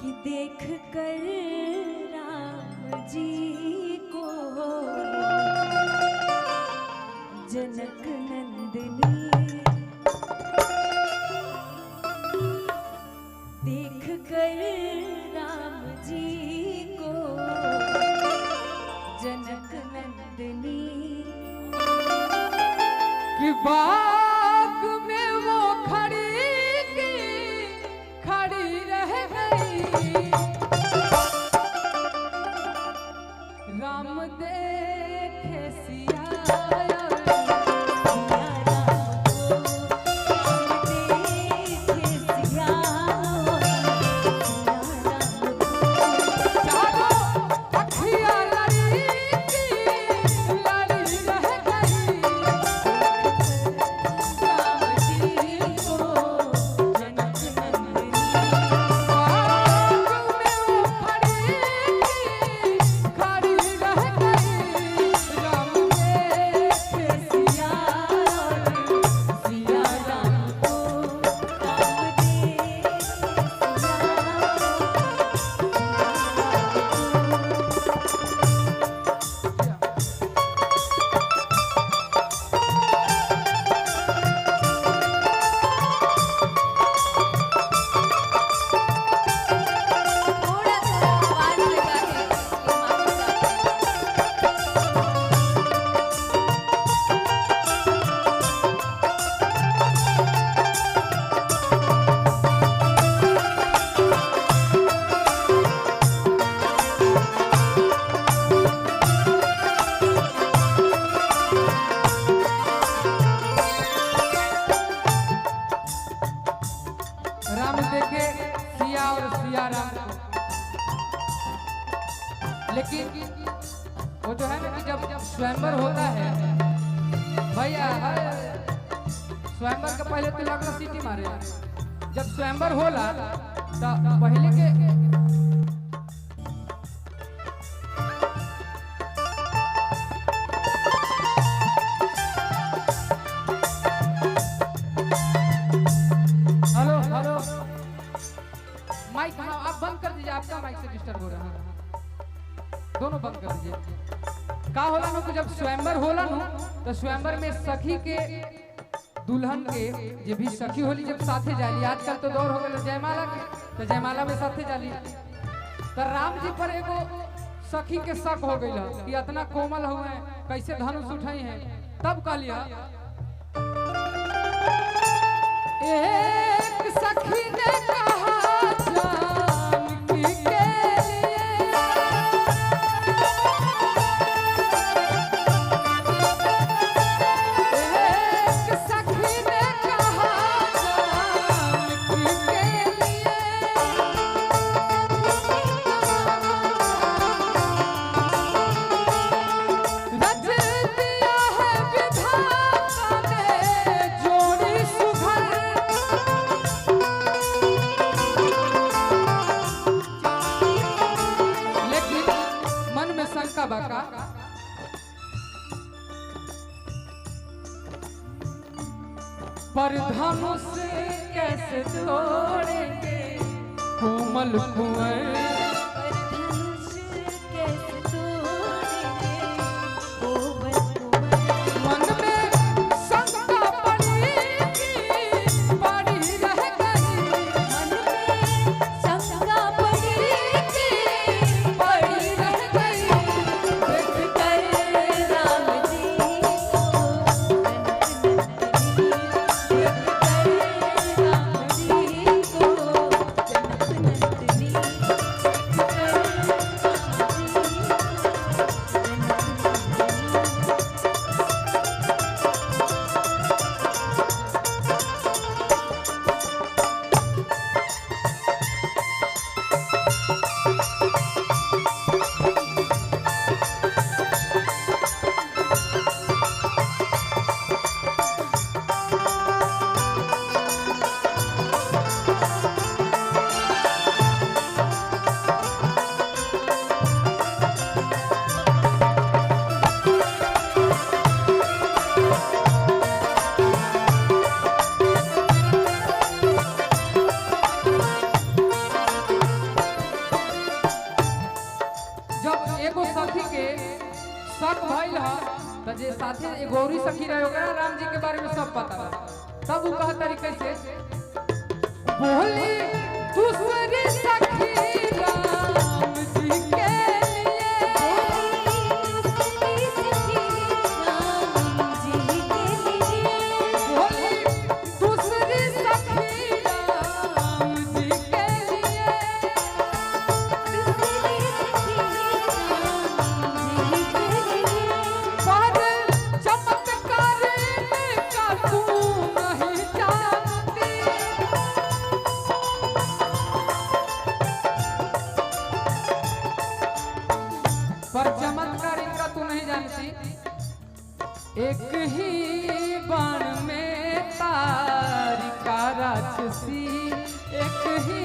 कि देख कर राम जी को जनक नंदिनी, देख कर राम जी को जनक नंदिनी, कि बाग में वो खड़ी की खड़ी रह गई, राम देखे सिया लेकिन वो जो है ना कि जब स्वयंवर होता है भैया, स्वयंवर के पहले तो लगना सीटी मारे। जब स्वयंवर होला तो पहले के हेलो हेलो माइक, हाँ आप बंद कर दीजिए, आपका माइक से डिस्टर्ब हो रहा है, दोनों बंद कर दीजिए। का होला नु कि जब स्वयंवर होला नु तो स्वयंवर में सखी के दुल्हन के जे भी सखी होली जब साथे जाली, आजकल तो दौर हो गए जयमाला के, तो जयमाला में साथे जाली। तो राम जी पर एगो सखी के शक हो गई कि इतना कोमल हुए कैसे धनुष उठाई है। तब कहलिया एक सखी ने कहा जानकी के लिए, पर धनुष कैसे तोड़ेंगे कोमल कुंवर, पर धनुष कैसे तोड़ेंगे कोमल कुंवर, मन में शंका पड़ी पड़ी रह गई, मन में शंका पड़ी पड़ी रह गई, देख कर राम जी को जनक नंदिनी, देख कर राम जी को जनक नंदिनी। के शक भइल ह त जे साथे एगो औरी सखी रहे ओकरा राम जी के बारे में सब पता रहे, तब उ कह तरीके से बोली दूसरी सखी राम जी के लिए। बोली दूसरी सखी राम जी के लिए। पर चमत्कार का तू नहीं जानती। पर चमत्कार इनका तू नहीं जानती। एक ही बाण में तारिका राक्षसी, एक ही